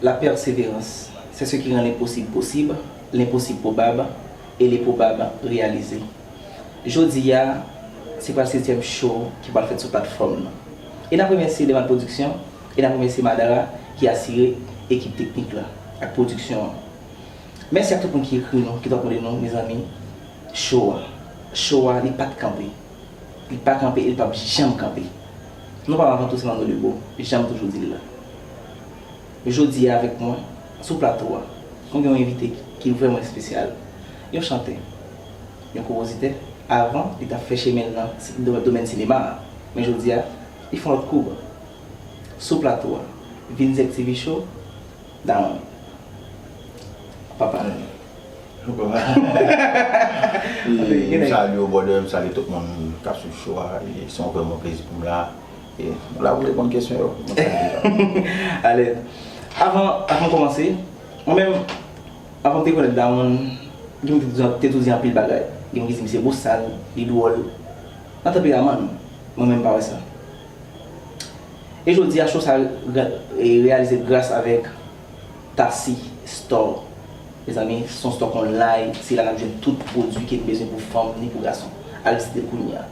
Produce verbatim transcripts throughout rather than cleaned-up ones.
La persévérance, c'est ce qui rend l'impossible possible, l'impossible probable et le probable réalisé. Jodi a, se pral setyèm show ki pral fèt sou platfòm nan. E n ap remèsye Demal Production, e n ap remèsye Madara ki asire ekip teknik la ak pwodiksyon an. Mèsi ak tout moun ki ekri nou, ki t ap mande nou, mezanmi, show a. Show a, li pa t kanpe. Li pa kanpe e li p ap janm kanpe. Non pa m avan tou se Manno Debo, jan m toujou di l la. Jodi a avèk mwen, sou plato a, mwen gen yon envite ki vrèman espesyal. Yon chantè, yon konpozitè, avan li t ap fè chemen l nan si- do- domèn sinema a. Men jodi a, li fè yon lòt koub. Sou plato a, Vinzek T V Show, Dawonn. Papa. Papa. E, m salye w, brother, m salye tout moun k ap swiv show a. E se yon vrèman plezi pou m la. E nou la pou reponn kesyon yo. Mwen salye w. Alèz. Avan, avan m kòmanse, mwen menm, avan m te konèt Dawonn, gen moun te, te toujou di anpil bagay. Gen moun ki di misye bosal, li dwòl. Nan tanperaman nou, mwen menm m pa wè sa. E jodi a, show sa re- e reyalize gras avèk Tassi Store. Mezanmi, se yon store online, se la n ap jwenn tout pwodui ke n bezwen pou fanm ni pou gason. Al vizite l kounye a.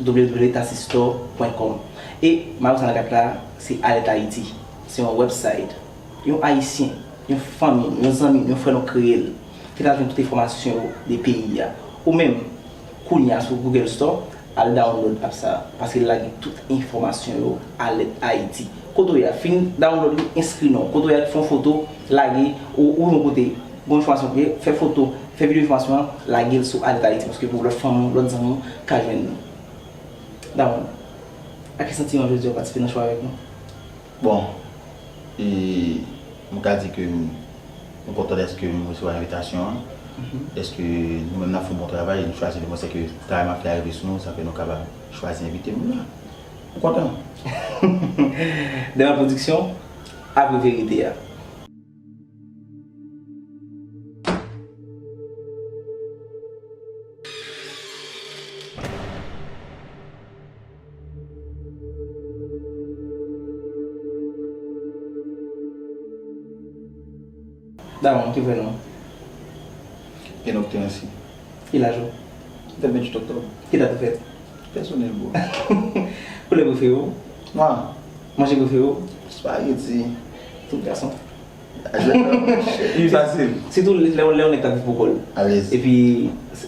W W W tassistore point com. E mayo sa nan kat la, se Alèt Ayiti. Se yon website. Yon Ayisyen, yon fanmi, yon zanmi, yon frè nou kreye l. Ki ta jwenn tout enfòmasyon yo de peyi a. Ou menm, kounye a sou Google Store, al download app sa, paske l lage tout enfòmasyon yo Alèt Ayiti. Kote w ye a, fin download li, enskri non w. Kote w ye a, fè yon foto, lage, ou, ou yon kote, gon enfòmasyon ke, fè foto, fè videyo enfòmasyon an, lage l sou Alèt Ayiti, paske pou lòt fanmi w, lòt zanmi w ka jwenn nou. Dawonn, ak ki santiman jodi a w patisipe nan show avèk nou? Bon, e m ka di ke m, m kontan dèske m resevwa envitasyon an. Mhm. Dèske nou menm n ap fè yon bon travay, nou chwazi demontri ke travay m ap fè a rive sou nou, sa fè nou kapab chwazi envite moun la. M kontan. Dema Production, apre verite a. Dawonn, ki vrè non w? Enock Terency. Ki laj ou? Fèt venntuit oktòb. Ki dat ou fèt? Pèsonèl, bro. Koulè prefere w? Nwa. Manje prefere w? Spaghetti. Tout gason. Pi fasil. Sitou lè, lè yon nèg k ap viv pou kò l. Alèz. Epi,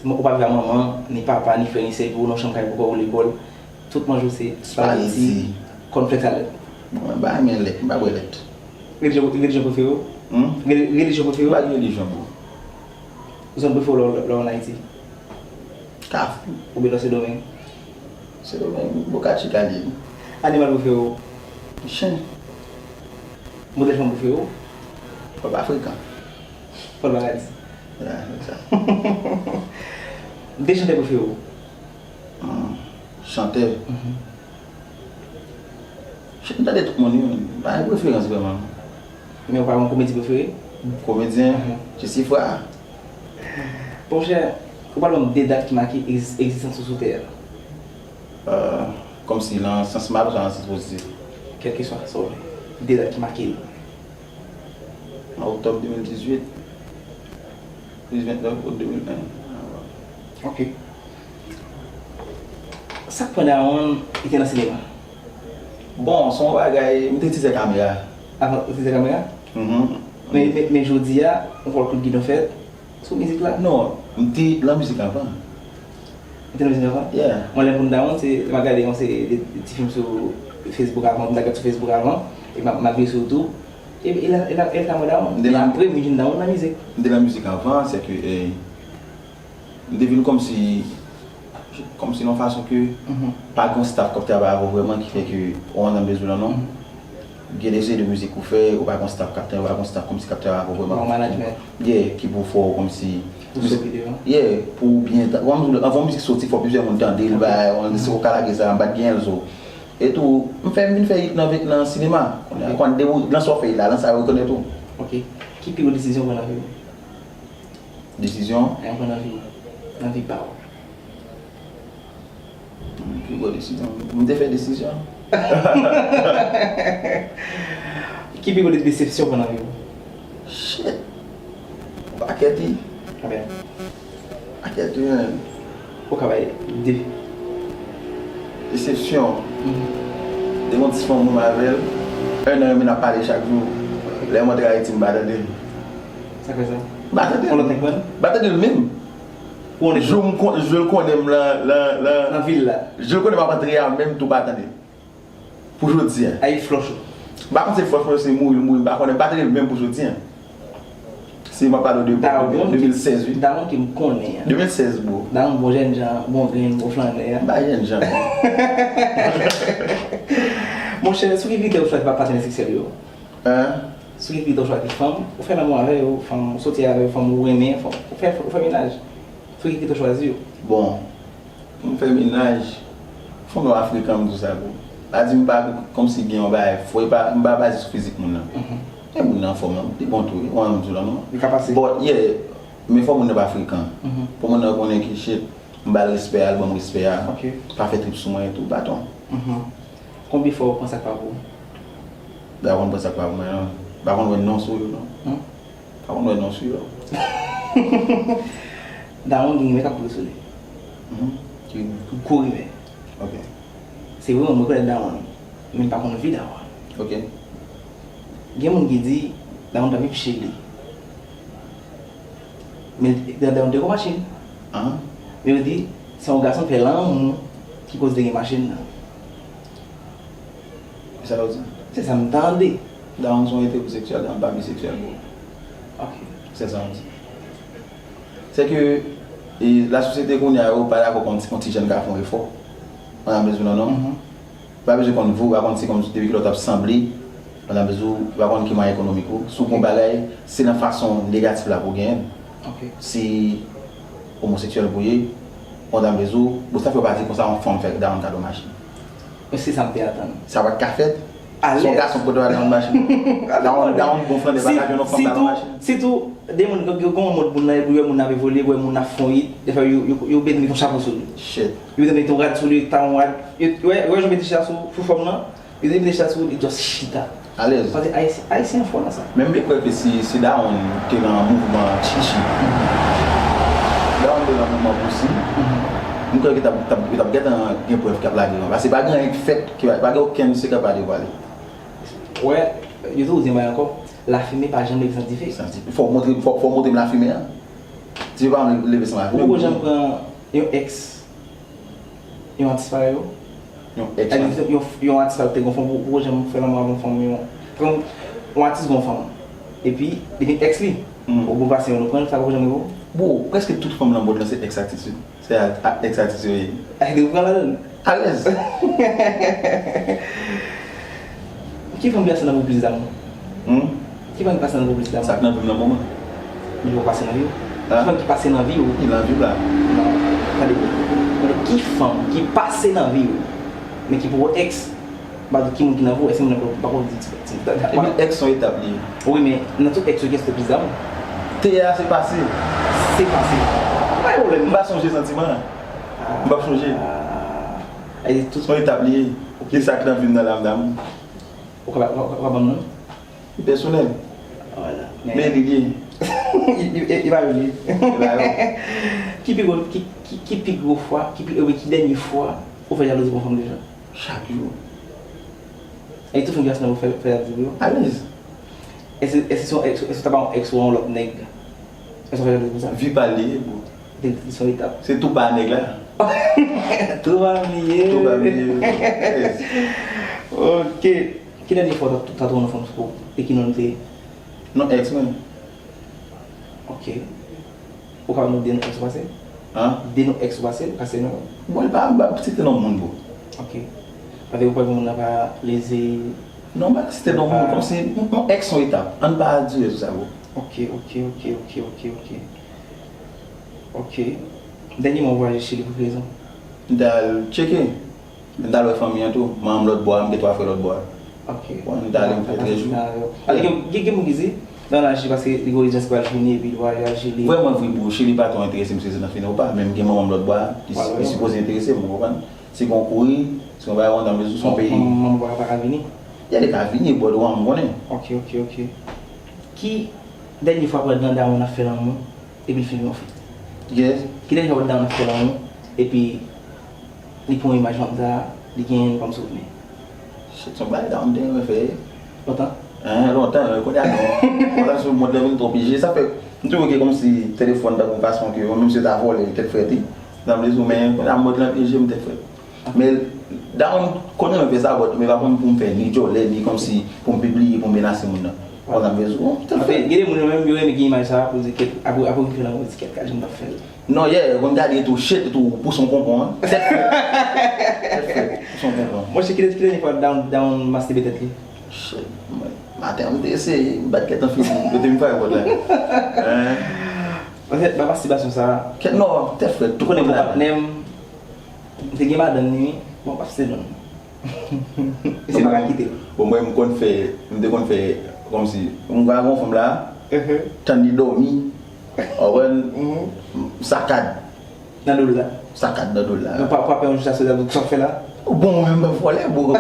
ou pa viv ak manman, ni papa, ni frè, ni sè, epi ou nan chanm kay pou kò w, lekòl. Tout manje w se spaghetti, cornflakes a lèt. Bon, mwen pa renmen lèt, mwen pa bwè lèt. Relijyon, relijyon prefere w? Hmm? Reli- Relijyon prefere w? Mwen pa gen relijyon, bro. Zòn prefere w lè w, lè w ann Ayiti? Kafou. Oubyen nan Sendomeng? Sendomeng, Boca Chica li ye. Animal prefere w? Chen. Modèl fanm prefere w? Pòl Afrikan. Pòl Paradis. Ya, se sa. De chantè prefere w? Hmm, chantè. Mhm. M tande tout moun, wi. M pa gen preferans vrèman. Men ou pa gen yon komedi prefere? Komedyen, mhm, Jesifra. Monchè, ou pral ban m de dat ki make egzis- egzistans ou sou tè a. Euh, kòmsi nan sans mal oswa nan sans pozitif? Kèlkeswa sa w vle. De dat ki make l. An oktòb de mil dizuit, plis ventnèf out de mil en. Ok. Sa k pran Dawonn li te nan sinema? Bon, se yon bagay, m te tizè kamera. Avan, ou tizè kamera? Mhm. Men, men, men jodi a, yon fwa kout gidon fèt, sou mizik la? Non, m te nan mizik avan. Ou te nan mizik avan? Yeah. Mwen, lè m konn Dawonn, se lè m ap gade yon seri de, de ti fim sou Facebook avan, m t ap gade sou Facebook avan, epi m ap, m ap veye sou YouTube. E, e la, e la, e la mwen Dawonn. E apre, m vin jwenn Dawonn nan mizik. M te nan mizik avan, se ke, eh, m te vin kòmsi, kòmsi nan yon fason ke, mhm, pa gen yon staff k ap travay avè w vrèman ki fè ke ou antre nan biznis la non. Mhm. Gen de seri de mizik ou fè, ou pa gen yon staff k ap travay, ou pa gen yon staff kòmsi k ap travay avè w vrèman. Ou pa gen management. Yeah, ki pou fè w kòmsi. Pou soti devan. Yeah, pou w byen ta- w anvan yon mizik soti, fò plizyè moun tande l, ok, bay, on, si w ka lage sa, m pa t gen l, so. E tou, m fè, m vin fè hit nan, nan sinema. Kounye a, ok, konn de ou, nan sa w fè la, nan sa yo rekonèt ou. Ok. Ki pi gwo desizyon w pran nan vi w? Desizyon? Wi, w pran nan vi w. Nan vi pa w. Hmm, pi gwo desizyon. M te fè desizyon. Ki pi gwo de- desepsyon w pran nan vi w? Kèti. Amen. Akèti, men. Ou ka bay de. Desepsyon. Te gon ti fanm mwen avè l. Ennan, men n ap pale chak jou. Lè m antre Ayiti, m pa tande l. Sa k fè sa? M pa tande l. Ou lòt nèg pran? M pa tande l menm. Ou on jou m kon- jou l konnen m lan lan lan Nan vil la. Jou l konnen m ap antre a menm tou pa tande. Pou jodi a. Ay flòch ou. M pa konn se flòch mwen se mouri l mouri m pa konnen m pa tande l menm pou jodi a. Si m ap pale w de de mil sèz wi. Dawon ki m konnen an. De mil sèz bro. Dawon bon jènjan bon grenn bon flannè a. M pa jènjan. Monchè sou ki kritè ou chwazi pa patnè seksyèl yo? Hein? Sou ki kritè ou chwazi fanm ou fè lanmou avè yo fanm ou soti avè yo fanm ou renmen fanm ou fè ou fè mennaj? Sou ki kritè ou chwazi yo? Bon. Pou m fè mennaj, fò m yon afrikan m di w sa bro. Pa di m pa kòmsi gen yon bagay fò e pa m pa baze sou fizik moun nan. Men moun nan anfòm nan, li bon tou wi, ou wè m di w la non. Li ka pase. But yeah, men fò moun nan pa frekan. Pou moun nan konnen ki shit, m ba l respè a, l ban m respè a. Pa fè trip sou mwen tou, baton. Konbyen fwa ou pran sa k pa pou ou? M pa konn pran sa k pa pou mwen non. M pa konn wè non sou yo non. Pa konn wè non sou yo. Dawon gen rimè k ap kouri sou li. Gwo rimè. Se vre mwen rekonèt Dawon men m pa konn vi Dawon. Gen moun ki di Dawon t ap viv Chili. Men Dawon te gon machin. Men yo di se yon gason k fè lanmou ki koz li gen machin nan. Sa yo di? Se sa m tande. Dawon se yon etewoseksyèl, Dawon pa biseksyèl bro. Ok. Se sa yo di. Se ke e, lasosyete kounye a yo pa dakò kon ti, kon ti jèn ka fè yon efò. Ou nan bezwen nan non. Ou pa bezwen konn vou, ou pa konn se kòm depi kilè w t ap sanble. Ou nan bezwen, ou pa konn ki mwayen ekonomik ou. Si w gon bagay, se nan fason negatif la pou w genyen l. Si omoseksyèl pou w ye, ou nan bezwen, bon sa fè w pa di konsa yon fanm fè Dawon kado machin. Men se sa m te atann. Sa pa t ka fèt? Si yon gason pote w al nan yon machin. Dawon, dawon gon flannè pa ka jwenn yon fanm nan yon machin. Sitou, de moun, gen yon mòd moun nan, epi yo wè moun nan ap evolye, yo wè moun nan ap fè yon hit, defwa yo, yo, yo bezwen met yon chapo sou li. Yo bezwen met yon rad sou li, ta yon rad. Yo, yo wè, yo wè jan mete chita sou, sou fanm nan, yo bezwen mete chita sou li, just chita. Alèz. Paske Ayisyen, Ayisyen fò nan sa. Men m te kwè ke si, si Dawon te nan mouvman Chichi, Dawon te nan mouvman Boussy, m kwè ke t ap, t ap, yo t ap gentan gen prèv k ap lage yo. Paske pa gen anyen k fèt, ki pa, pa gen okenn sekrè pa devwale. Wè, yo toujou di yon bagay ankò, lafimen pa janm leve san dife. San dife. Fò w montre, fò, fò w montre m lafimen an. Dife pa janm leve san lafimen. Ou poko janm pran yon ex yon atis parèy ou? Yon ex. Yon, yon atis parèy ou te gon fanm, ou poko janm fè lanmou avè yon fanm, yon, yon atis gon fanm. Epi, li gen ex li. Ou poko pase yon nou pran l, sa poko janm rive w? Bro, prèske tout fanm nan mond lan se ex atis wi. Se a, a, ex atis yo ye. Ay, li pran ladan l. Alèz. Ki fanm ki pase nan vi w plis damou? Hmm? Ki fanm ki pase nan vi w plis damou? Sa k nan vi m nan moman. Men ki pase nan vi w? Ki fanm ki pase nan vi w? Ki nan vi m la? Non. Tande. Tande, ki fanm ki pase nan vi w, men ki poko ex, m pa di ki moun ki nan vi w, èske moun nan poko di ti. Epi ex se yon etap li ye. Wi, men nan tout ex yo, kiyès ki te plis damou? Te a se pase. Se pase. Pa gen pwoblèm. M pa sonje santiman an. M p ap sonje. Se yon etap li ye. E sa k nan vi m nan la m damou. Ou ka, ou ka, ou ka ban m non? Li pèsonèl. Vwala. Men li li ye. Li, li, li pa yo li ye. Li pa yo. Ki pi gwo, ki, ki, ki pi gwo fwa, ki pi, oubyen ki dènye fwa ou fè jalouzi pou yon fanm deja? Chak jou. E tout fanm ki pase nan ou fè, fè jalouzi pou yo? Alèz. Èske, èske se yon ex, èske w ta ba yon ex ou yon lòt nèg? Èske w fè jalouzi pou sa? Vi pa l li ye, bro. Li, li se yon etap. Se tou pa nèg la. Tou pa m li ye. Tou pa m li ye. Yes. Ok. Ki dènye fwa w ta, ta twonpe yon fanm sou kou? E ki non li te ye? Non ex mwen. Ok. Ou ka ban nou de non ex ou pase? Hein? De non ex ou pase, ou ka site non yo? Bon, li pa, m pa site non moun, bro. Ok. Paske ou kwè moun nan pa leze? Non, m pa site non moun, kòmsi yon, yon ex yon etap. Ann pa dire sou sa, bro. Ok, ok, ok, ok, ok, ok. Ok. Dènyèman ou vwayaje Chili pou ki rezon? M t al tcheke. M t al wè fanmi an tou. Manman m lòt bò a, m gen twa frè lòt bò a. Ok. Bon, m t ale, m fè trèz jou. Alò, gen, gen, gen moun ki di, nan laj li, paske li gen rezidans ki pral fini, epi li vwayaje Chili. Vrèman vre, bro, Chili pa twò enterese m si se nan fini ou pa, men m gen manman m lòt bò a, li, li sipoze enterese m, ou konprann? Si gen yon kouri, si gen yon bagay, ou konprann, se yon peyi. Manman m pa ka vini? Ya, li ka vini, but ou konprann, m konnen. Ok, ok, ok. Ki Dènye fwa w wè Dawonn ap fè lanmou epi l filme yon fi? Yes. Ki dènye fwa w wè Dawonn ap fè lanmou epi li pran yon imaj fanm sa a, li genyen l kòm souvni? Shit, se yon bagay Dawonn te renmen fè. Lontan? Hein, lontan, wi, kounye a non. Kounye a sou mond lan vin twò pije. Sa fè, m toujou gen kòmsi telefòn tankou fason ke yon mesye ta vòlè l, tèt frèt li. Sa vle di, men kounye a mond lan pije m, tèt frèt. Men Dawonn konn renmen fè sa, but men pa konn pou m fè ni djòlè, ni kòmsi pou m pibliye, pou m menase moun nan. Ou konprann sa m vle di w? Tèt frèt. Gen de moun yo menm, yo renmen gen imaj sa a pou di kèt, apre, apre w fin fè lanmou, yo di kèt, gad jan m t ap fè l. Non, yeah, yo konn gade tou, shit, tou, pou son konprann. Tèt frèt. Tèt frèt, pou son konprann. Monchè, kilè, kilè fwa Dawonn, Dawonn mastibé tèt li? Shit, mwen, maten an, m te eseye, m bat kèt anfin, yo te vin frape pòt la. Hein? Paske, ba mastibasyon sa a. Kèt non, tèt frèt, tou konnen m pa patnè m, m te gen madanm li, wi. Bon, pa se non. Mesye pa ka kite l. Bon, mwen, m konn fè, m te konn fè, kòmsi, m gade yon fanm la, tann li dòmi, ou konprann, sakad. Nan do l la. Sakad nan do l la. Nou pa, pa pè yon jou sa, se sa w ap fè la? Bon, mwen menm, m p ap vòlè, bro. M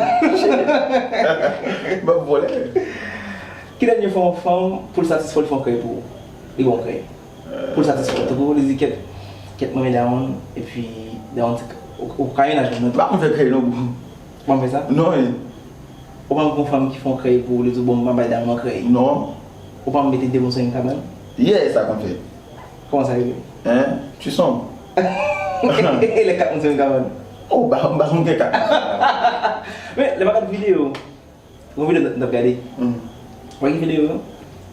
p ap vòlè. Ki dènye fwa yon fanm, pou l satisfè w, li fè yon krèy pou ou? Li ba w yon krèy. Pou l satisfè w. Tankou li di, kèt, kèt mwen renmen Dawonn, epi Dawonn, ou, ou ka menaj mwen non tou. M pa konn fè krèy non, bro. Ou pa konn fè sa? Non, e. Ou pa konn yon fanm ki fè yon krèy pou ou, li di w, bon, m ap bay Dawonn yon krèy. Non. Ou pa konn mete de moun sou menm kabann? Yeah, sa konn fèt. Kòman sa rive? Hein? Twisom. E lè kat moun sou menm kabann? Oh, m pa, m pa konn gen kat moun sou menm kabann. Men, lè m ap gade videyo, yon videyo n ap gade. Hmm. Ou wè ki videyo yo?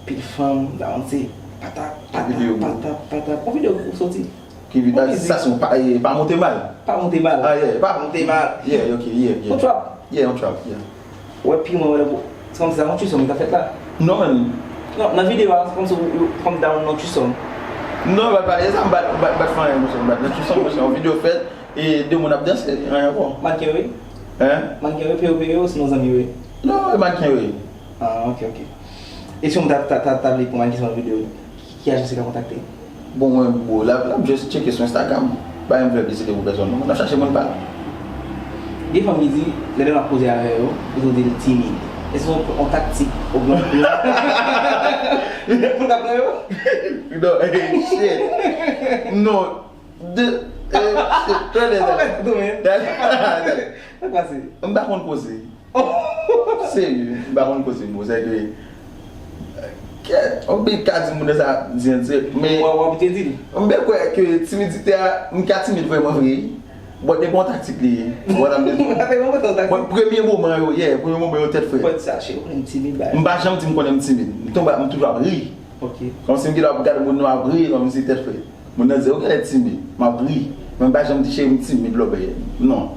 Pil fanm, Dawonn se patap, patap, patap, patap. Yon videyo ou soti. Ki videyo? Sa se yon pa, e, pa monte mal. Pa monte mal. Ah, yeah, pa monte mal. Yeah, ok, yeah, yeah. Yon trap. Yeah, yon trap, yeah. Ou wè pi lwen, ou wè lè pou, se kòmsi se yon twisom ki t ap fèt la. Non, man. Non, nan videyo a, se kòmsi ou, ou, kòm Dawonn nan twisom. Non, m pa t pale sa, m pa t, m pa t, m pa t fè anyen konsa, m pa t nan twisom, konsa, yon videyo fèt, e de moun ap danse, anyen ankò. Manken yo ye? Hein? Manken yo ye, peye yo, peye yo, sinon zanmi yo ye? Non, e manken yo ye. Ah, ok, ok. E si yon moun ta, ta, ta, ta vle pran manken sou yon videyo, ki, ki ajans li ka kontakte? Bon, mwen, bro, l ap, l ap just tcheke sou Instagram. Pa menm fè piblisite pou pèsòn, non. N ap chache moun pa l. Gen fanm ki di, lè, lè m ap koze avè yo, yo toujou di l timid. Èske se yon, yon taktik oubyen yon plan pou l ka pran yo? Non, eh, shit. Non. De, eh, shit. Tande, tande. Sa k pase? M pa konn koze. Serye, m pa konn koze mo. Sèke, kèt, ou byen ka di moun nan sa di an dirèk, men w ap, w ap te di l. M byen kwè ke timidite a, m ka timid vrèman vre. But depi yon taktik li ye. Ou konprann sa m vle di w? Bon, premye moman yo, yeah, premye moman yo tèt frèt. But sa, cheri, ou konnen m timid, ba. M pa janm di m konnen m timid. M tonbe, m toujou ap ri. Ok. Kòmsi m genlè ap gade moun nan ap ri, kòmsi tèt frèt. Moun nan di, ou genlè timid. M ap ri. Men m pa janm di cheri m timid lè w peye. Non.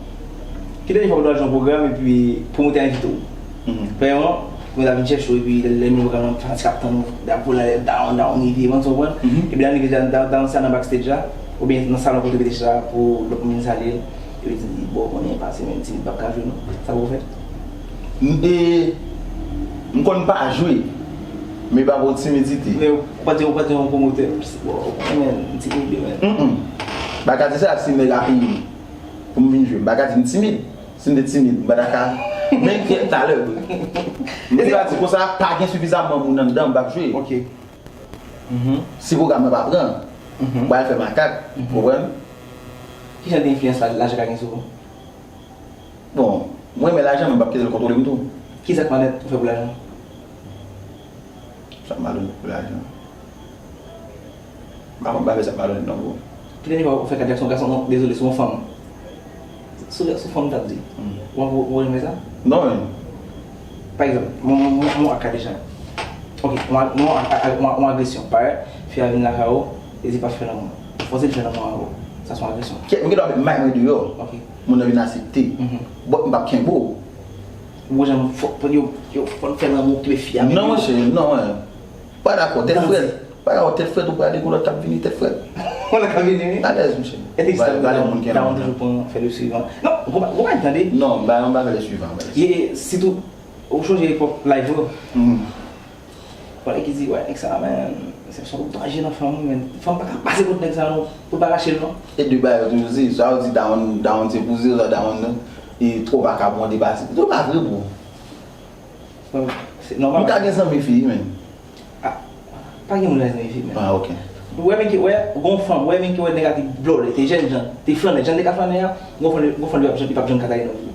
Ki dènye fwa w te al jwe yon pwogram epi pwomotè a envite w? Mhm. Premyèman, pwomotè a vin chèche w epi lè, lè moun pwogram nan fanatik ap tann ou, drapo la, Dawonn, Dawonn rive, mwen, ou konprann? Mhm. Epi lè l rive deja, Dawonn, Dawonn se nan backstage la, oubyen nan salon kote w te deja pou lòt moun vin salye l. Epi l di, bon, konnen pase, men timid p ap ka jwe non. Sa pou w fè? M, e, m konn pa jwe, men pa gen timidite. Men ou pa di, ou pa di yon pwomotè, bon, ou konnen, men, m timide, men. Mm, mm. M pa ka di sa si nèg la peye m pou m vin jwe. M pa ka di m timid. Si m te timid, m pa ta ka. Men gen talè vre. M te ka di konsa, pa gen sifizamman moun anndan, m p ap jwe. Ok. Mhm. Si pwogram nan pa pran, mhm, m pral fè makak, mhm, ou konprann? Ki jan de enfliyans la, lajan ka gen sou ou? Bon, mwen renmen lajan, men m p ap kite l kontwole m tou. Ki zak malonèt ou fè pou lajan? Zak malonèt pou lajan. M pa konn, m pa fè zak malonèt non, bro. Ki dènye fwa ou fè kadyak sou yon gason? Non, dezole, sou yon fanm. Sou, sou fanm, m t ap di. Hmm. Ou, ou, ou renmen sa? Non, men. Pa egzanp, mwen, mwen, mwen, mwen ak Kadejan. Ok, mwen, mwen, ak, ak, mwen, mwen agresyon. Parèt, fi a vin lakay ou, e di pa fè lanmou. Ou fòse l fè lanmou avè w. Sa se yon agresyon. Kèt, mwen gen dwa met may mwen deyò. Ok. Moun nan vin aksepte. Mhm. But m p ap kenbe w. Ou jan fò, yo, yo fò n fè lanmou, kenbe fi a, non, monchè, non, mwen. Pa dakò, tèt frèt. Pa dakò, tèt frèt, ou prale gon lòt k ap vini, tèt frèt. Gon lòt k ap vini, wi. Alèz, monchè. Epi sa, Dawonn toujou pran fè le suivant. Non, ou pa, ou pa tande? Non, m pa, m pa fè le suivant, m pa fè le suivant. E sitou, ou chonje epòk live yo? Mhm. Bon, nèg ki di, wè, nèg sa, men, se yon danje nan fanm, men fanm pa ka pase kont nèg sa, non, pou l pa rache l, non. E de bagay yo toujou di, swa yo di Dawonn, Dawonn se pou zye, swa Dawonn, e, twò vakabon, depase. Tout pa vre, bro. Bon, se nòmal. M ka gen zanmi fi, men. Ah. Pa gen moun ki pa zanmi fi, men. Ah, ok. Ou wè, men ki, wè, gon fanm, ou wè, men ki wè nèg la te blòlè, te jènjan, te flannè, jan l te ka flannè a, gon fanm, gon fanm li p ap janm, li p ap janm ka ta nan vi.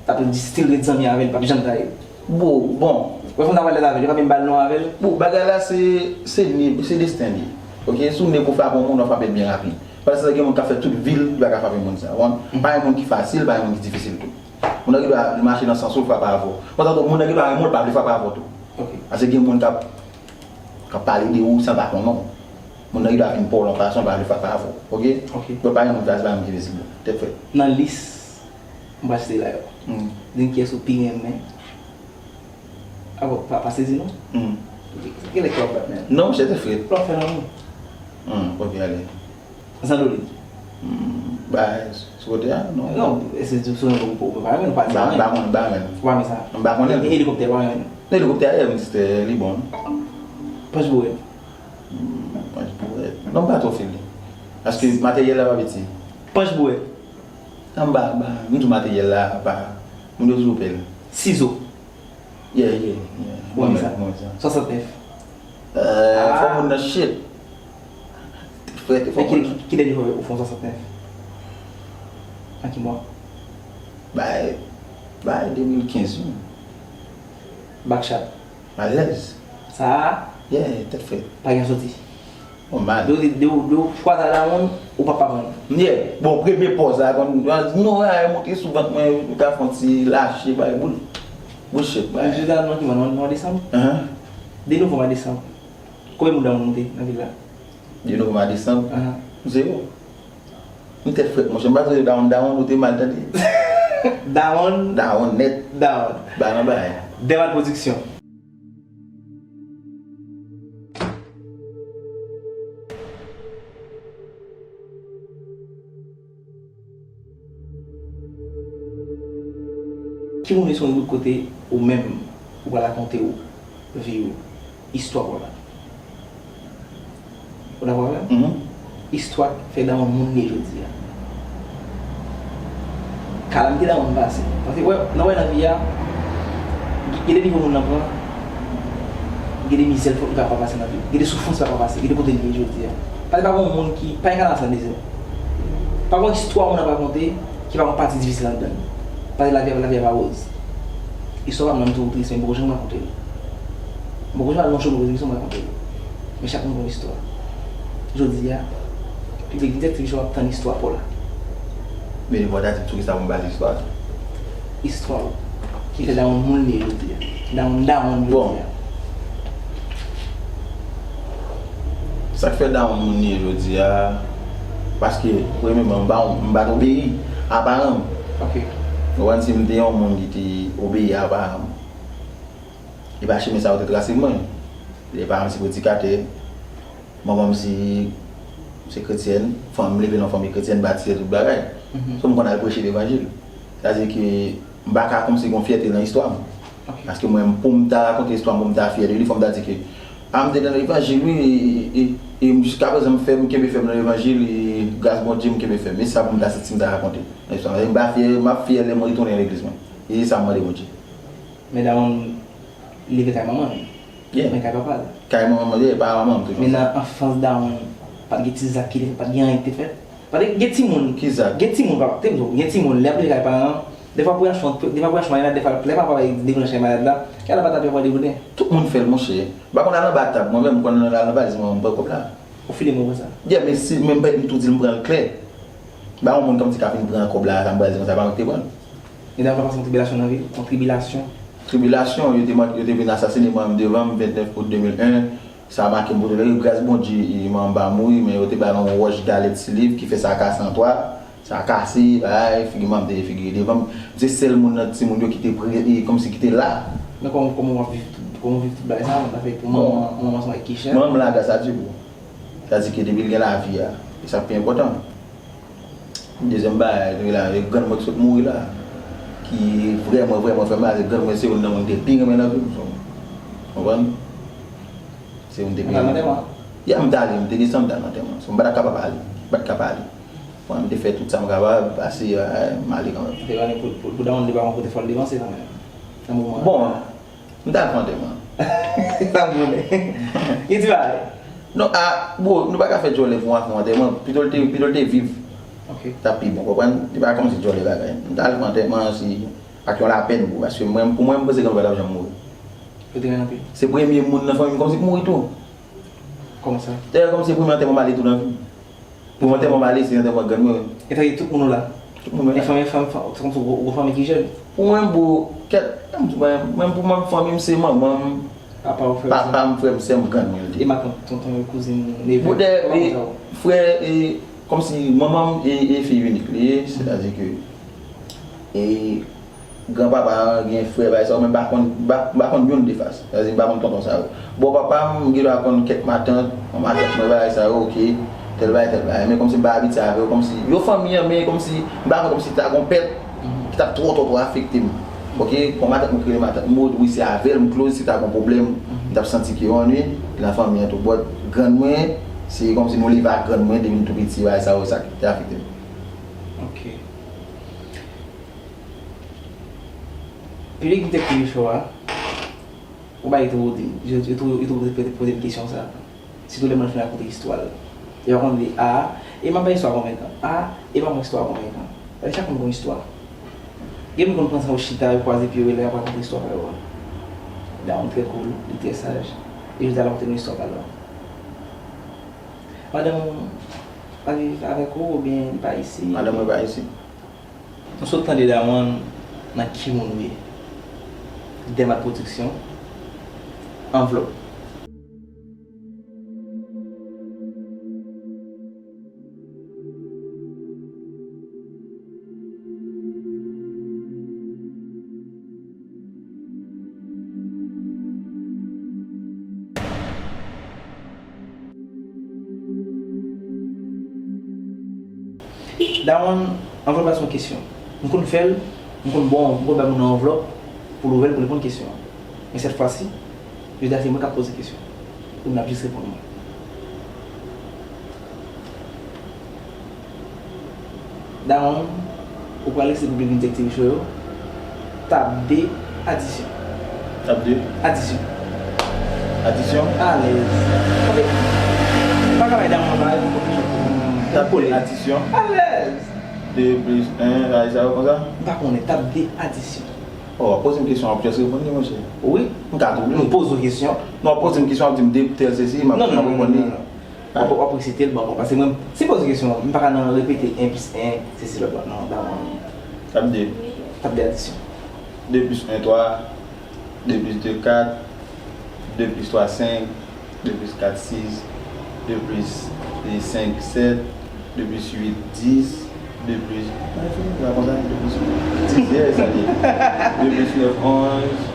T ap still ret zanmi avè l, li p ap janm trayi l. Bon, bon. Ou wè fanm nan pale avè l, li pa menm ba l non avè l. Bon, bagay la se, se ni, se desten li. Ok, si w nèg ou frape yon moun, w ap frape l byen rapid. Paske gen moun k ap fè tout vi l, li pa ka frape moun sa. Ou konprann? Pa gen moun ki fasil, pa gen moun ki difisil tou. Moun nan gen dwa mache nan sans ou, l frape avè w. Konsa tou, moun nan gen dwa renmen w, l pa vle frape avè w tou. Ok. Paske gen moun k ap, k ap pale de ou san pa konnen w. Moun nan gen dwa vin pa w nan fason, l pa vle frape avè w. Ok? Ok. Donk pa gen moun fasil, pa gen moun ki difisil. Tèt frèt. Nan lis m pral site la yo. Hmm. Di m kiyès ou pi renmen. Ah bon, pa, pa sezi non. Hmm. Genlè kè w ap bat, men. Non, monchè, tèt frèt. Lè w ap fè lanmou. Hmm, ok, ale. Zandolit. Hmm, bay, sou kote a, non. Non, e se sou yon gwo pou ou pa renmen, ou pa di anyen. Ba, ba, ba, men. Ou pa renmen sa. M pa konnen. E, e, elikoptè, ou pa renmen. Elikoptè a, ye, mister, li bon. Panch bouwèt. Hmm, panch bouwèt. Non, m pa twò fè li. Paske materyèl la pa piti. Panch bouwèt. Anba, anba, m di w materyèl la, pa, moun yo toujou pè l. Sizo. Yeah, yeah, yeah. Bon, mwen sa. Mwen sa. Swasantnèf. Euh, fò moun nan shit. Frè, te fò moun nan. Ki, ki dènye fwa ou fè yon swasantnèf? An ki mwa? Bay, bay de mil kenz, wi. Backshot. Alèz. Sa a? Yeah, tèt frèt. Pa gen soti. Bon, mal. De, de, de, de, fwa sa la, moun, ou pa pa pran. Yeah. Bon, premye pòz la, kon, non, la, monte sou vant mwen, ou ka fè yon ti lache, bay, boul. Bullshit, bay. Jodi a, nou ki mwa, nou, nou an desanm? Ahan. De novanm a desanm. Konbyen moun dawonn monte nan vil la? De novanm a desanm? Ahan. Zewo. M tèt frèt, monchè. M pa tande dawonn, dawonn, ou te mal tande. Dawonn. Dawonn nèt. Dawonn. Ba nan bay. Dèval Production. Ki moun se yon bout kote ou menm ou pral rakonte w vi w, istwa pa w la? Ou dakò avè m? Mhm. Istwa k fè dawonn moun li ye jodi a. Kalamite dawonn pase. Paske, wè, nan, wè, nan vi a, gen de nivo moun nan pran, gen de mizè l fò, li pa, pa pase nan vi l. Gen de soufrans li pa, pa pase. Gen de kote li ye jodi a. Paske pa gen yon moun ki, pa gen kalamite san dezè. Pa gen yon istwa moun ap rakonte ki pa gen yon pati difisil anndan l. Paske lavi a, lavi a pa woz. Istwa pa m nan m toujou tris, men m poko janm rakonte l. M poko janm al nan show Bondye, m rakonte l. Men chak moun gen yon istwa. Jodi a, piblik entèlektyèl ap tann istwa pa w la. Men li pral di tou ki sa pou m baz istwa. Istwa w ki fè dawonn moun li ye jodi a. Dawonn, dawonn jodi a. Bon. Sa k fè dawonn moun li ye jodi a, paske, premyèman, m pa, m pa t obeyi a paran m. Ok. Ou konprann, si m te yon moun ki te obeyi a paran m, e pa chemen sa yo te trase mwen. Lè paran m se predikatè, manman m se, se kretyèn, fanmi m leve nan fanmi kretyèn, batizè, tout bagay. Mhm. So, m konn al preche levanjil. Sa vle di ke m pa ka kòmsi gen yon fyète nan istwa m. Ok. Paske mwen, pou m ta rakonte istwa m, pou m ta fyè de li, fò m ta di ke, a, m te nan levanjil, wi, e, e, e, e jiskaprezan m fè, m kenbe fèm nan levanjil, e gras Bondye, m kenbe fèm. E sa pou m ta santi m ta rakonte nan istwa m. E m pa fyè, m ap fyè lè mwen retounen legliz mwen. E se sa m mande Bondye. Men dawonn leve kay manman l. Yeah. Men kay papa l. Kay manman l, yeah, pa manman m toujou. Men nan anfans dawonn, pa t gen ti zak ki te fèt, pa t gen anyen ki te fèt. Pa t gen timoun. Ki zak? Gen timoun, papa, te m di w, gen timoun, lè y ap leve kay paran an, defwa pou y al chante, defwa pou y al chante malad la, defwa lè papa deklanche malad la, y al anba tab, y al pran debouden. Tout moun fè l, monchè. M pa konn al anba tab, mwen menm, m konn al nan valiz mwen, m pran kòb la. Ou file mwen konsa. Yeah, men si, men m tou di l m pran l klè. Ba yon moun kòmsi ka vin pran kòb la, sa m pral di konsa, pa mwen ki te pran l. Medam, pa pase yon tribilasyon nan vi w, yon tribilasyon. Tribilasyon, yo te, yo te vin asasinen manman m devan m, ventnèf out de mil en. Sa make m pou tout lè. Gras Bondye, e, manman m pa mouri, men yo te ba l yon wòch galèt siliv ki fè sa kase an twa. Sa kase, bay, figi manman m te figire devan m. M se sèl moun nan timoun yo ki te pre-, e, kòmsi ki te la. Men kòman, kòman w ap viv tout, kòman w viv tout bagay sa, w ap fè pou manman, manman ansanm ak Keisha? Manman m la, gras a Dye, bro. Sa di ke depi l gen lavi a, e sa k pi enpòtan. Dezyèm bagay, li la, e grann mwen ki sot mouri la, ki vrèman, vrèman fè m mal, se grann mwen se youn nan moun m te pi renmen nan vi m, so, konprann? Se youn m te pi renmen. Ou t al nan antèman? Ya, m t ale, m te desann, m t al nan antèman. So, m pa t ap kapab ale, m pa t ka pa ale. Bon, m te fè tout sa m kapab, pase, eh, m ale kanmenm. Ou te pale pou, pou, pou dawonn li pa gen kote fò l devanse kanmenm, nan moman an. Bon, m t al fè antèman. Sa m konnen. Gen ti bagay. Non, a, bro, nou pa ka fè djòlè pou w al fè yon antèman. Pito l te, pito l te viv. Ok. T ap pi bon, konprann? Li pa kòmsi djòlè bagay. M t al fè antèman, se ak yon lapèn, bro. Paske mwen, pou mwen, m panse granpapa t ap janm mouri. Yo te renmen anpil. Se premye moun nan fanmi m kòmsi k mouri tou. Kòman sa? Dayè, kòmsi se premye antèman m ale tou nan vi m. Pou antèman m ale, se antèman grann mwen. E tanke tout moun ou la? Tout moun mwen la. E fanmi, fanmi, fanmi, se kòmsi ou, ou fanmi ki jèn? Pou mwen, bro, kèt, mwen, mwen, pou mwen, fanmi m, se manman m, papa m, frè m, sè m, grann mwen yo te. E matant, tonton yo, kouzin, neve? Bro, dayè, e, frè, e, kòmsi manman m, e, e fi inik li ye, sètadi ke, e, granpapa, gen frè, bagay sa yo, men m pa konn, m pa, m pa konn youn de fas. Sètadi, m pa konn tonton sa yo. Bò papa m, m gen dwa konn kèk matant, yon matant mwen, bagay sa yo, oke, tèl bagay, tèl bagay. Men kòmsi m pa abitye avè yo, kòmsi, yo fanmi an, men kòmsi, m pa konn kòmsi ta gon pèt ki t ap twò, twò, twò afekte m. Oke, kon matant mwen ki rele matant Maud, wi, se avè l m close, si ta gon pwoblèm, m t ap santi ke yon nwi, nan fanmi an tou. But, grann mwen, se kòmsi nou leve ak grann mwen, depi m tou piti, bagay sa yo, sa ki te afekte m. Ok. Piblik m te kouri cho a, ou bay tou di, yo, yo tou, yo tou poze, poze, poze m kesyon sa. Sitou lè mwen fin rakonte istwa l. Yo konn di, a, e m ap bay istwa konvenkan. A, e m ap bay istwa konvenkan. Paske chak moun gon istwa. Gen moun konn pran sa yo chita, yo kwaze pye yo, lè y ap rakonte istwa pa yo a. Dawonn trè cool, li trè saj. E jodi a l ap rakonte nou istwa pa l la. Madanm ou pa viv avèk ou oubyen li pa isit? Madanm mwen pa isit. Nou sot tande Dawonn nan Ki Moun Ou Ye? Dèmat Pwodiksyon, Anvlòp. Dawonn, anvlòp la se yon kesyon. M konn fè l, m konn ba, m konn bay moun nan anvlòp pou l ouvè l pou l reponn kesyon an. Men sèt fwa si, jodi a se mwen k ap poze kesyon. Ou menm ap jis reponn mwen. Dawonn, ou pral lese piblik Vintek T V Show yo. Tab de, adisyon. Tab de? Adisyon. Adisyon? Alèz. Tande, m pa ka bay Dawonn bagay pou konpozisyon pou m. Tab de, adisyon. Alèz. De plis en, bagay sa yo konsa? M pa konnen, tab de, adisyon. Oh, w ap poze m kesyon, w ap jis reponn li, monchè. Wi. M ka twouble. M poze w kesyon. Non, w ap poze m kesyon, w ap di m de tèl sesi, m ap reponn li. Non, non, non, non, non. W ap, w ap resite l, bon, bon, paske mwen, si m poze kesyon, m pa ka nan repete en plis en, sesi lòt la, non, Dawonn. Tab de. Tab de, adisyon. De plis en, twa, de plis de, kat, de plis twa, senk, de plis kat, sis, de plis senk, sèt, de plis uit, dis, de plis, mwen fini la konsa, de plis uit, dis, yeah, sa li ye. De plis nèf, onz,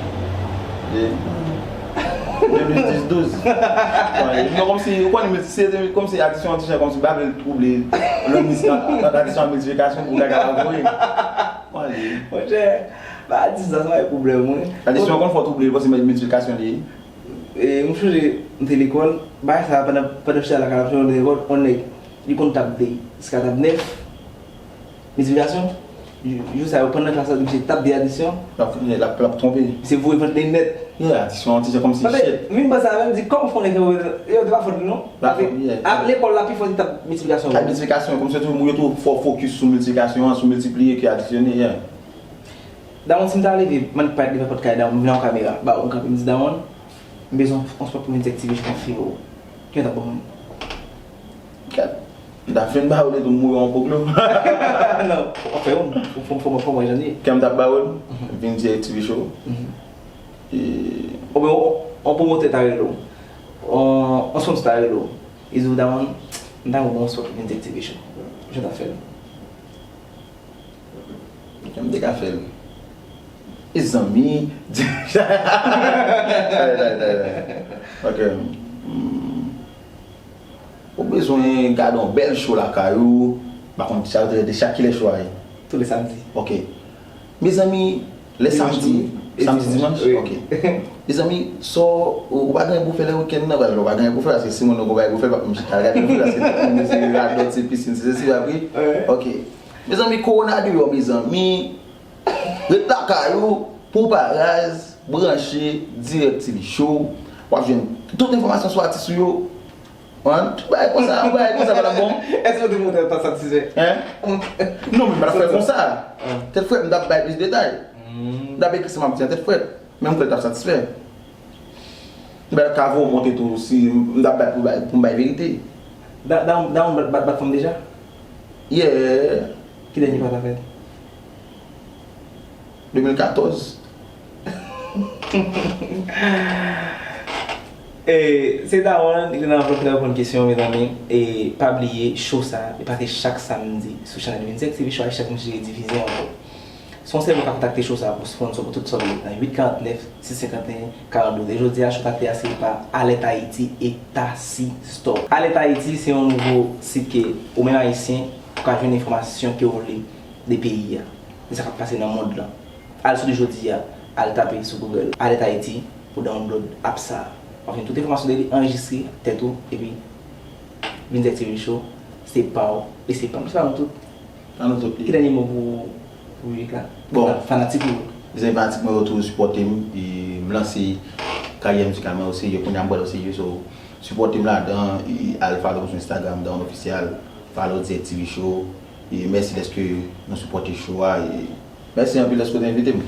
de, de plis dis, douz. Non, kòmsi, ou konnen, se kòmsi adisyon an ti jan, kòmsi m pa vle twouble lòt mis nan, nan adisyon ak miltiplikasyon pou kaka pa voye. Monchè, pa di sa, sa pa yon pwoblèm, wi. Adisyon an konn fè w twouble, paske miltiplikasyon li ye. E, m sonje, m te lekòl, bagay sa, pandan, pandan m chita lakay la, m sonje lekòl, yon nèg, li konn tab de jiska tab nèf, miltiplikasyon, jou, jou sa yo, pandan klas la, misye tab de adisyon. L ap, l ap, l ap twonpe. Misye voye vant li nèt. Yeah, adisyon an ti jan kòmsi chèt. Tande, m vin panse avè m, di, kòman fè yon nèg yo, yo, se pa fòt li, non? Lekòl la, pi fò se tab miltiplikasyon. Tab miltiplikasyon, kòmsi yo toujou, yo toujou fò fokis sou miltiplikasyon an, sou miltipliye ke adisyone, yeah. Dawonn, si m ta leve, m annik parèt devan pòt kay Dawonn, m vin ak yon kamera, ba ou, m kanpe, m di, Dawonn, m bezwen yon spòt pou Vintek T V Show konfime w. Ki w t ap ban m? Kèt, m t ap fin ba ou li tou, m mouri yon poklo. Non, w ap fè youn, fò, fò, fò, fò mwen jan li ye. Kè m t ap ba ou l, Vintek T V Show. E oubyen, yon, yon pwomotè ta rele w, yon, yon sponsor ta rele w. Li di w, Dawonn, m ta renmen w ban m yon spòt pou Vintek T V Show. Jan w t ap fè l? Jan m te ka fè l. Mezanmi. Ok. Hmm. Ou bezwen gade yon bèl show lakay ou. M pa konn sa yo te rele, chak kilè show a ye? Tou lè samdi. Ok. Mezanmi, lè samdi, samdi, dimanch? Wi. Ok. Mezanmi, sa w, ou pa gen pou fè lè wikenn nan, paske ou pa gen pou fè, paske si moun nan gon bagay pou fè, l p ap menm chita gade pou fè, paske tout moun se radòt, se pisin, se sesi, pa vre? Wi. Ok. Mezanmi, kowona deyò, mezanmi. Ret lakay ou, pou pa raz, branche, Dirèk T V Show. W ap jwenn tout enfòmasyon sou atis ou yo. Tout bagay konsa, tout bagay konsa pa t ap bon. Èske w te montre w t ap satisfè? Hein? Non, men m pa t ap fè l konsa. Tèt frèt, m t ap bay plis detay. M t ap ekri sa m ap di an tèt frèt. Men m kwè l t ap satisfè. M pa t ka voye w monte tou si m t ap bat pou bay, pou m bay verite. Da, da, da w bat, bat, bat fanm deja? Yeah. Ki dènye fwa sa fèt? De mil katòz. E, se Dawonn ki te nan anvlòp la reponn kesyon, mezanmi. E pa bliye, show sa, li pase chak samdi sou chanèl Vinzèk T V Show a, chak mèkredi redifize ankò. Se yon sèl moun ka kontakte show sa pou sponsor pou tout sa w vle nan uit karant nèf, sis senkanteyen, karant douz. E jodi a, show sa te asire pa Alert Haiti e Taxi Store. Alert Haiti se yon nouvo sit ke ou menm Ayisyen, ou ka jwenn enfòmasyon ke w vle de peyi a, de sa k ap pase nan mond lan. Al sou li jodi a, al tape sou Google Alert Haiti pou download app sa a. W ap jwenn tout enfòmasyon de li anrejistre ak tèt ou, epi Vinzèk T V Show, se pa w, e se pa m, se pa nou tout. Pa nou tout li. Ki dènye mo pou, pou piblik la? Bon. Fanatik ou yo? Mezanmi, fanatik mwen yo toujou sipòte m, e m lanse karyè mizikal mwen oserye, kounye a m pral oserye, so sipòte m ladan, e al follow m sou Instagram, Dawonn Official, follow Direct T V Show, e mèsi dèske nou sipòte show a, e mèsi anpil dèske w te envite m.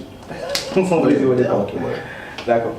Se yon plezi, Rodrigo. Ok, bro. Dakò.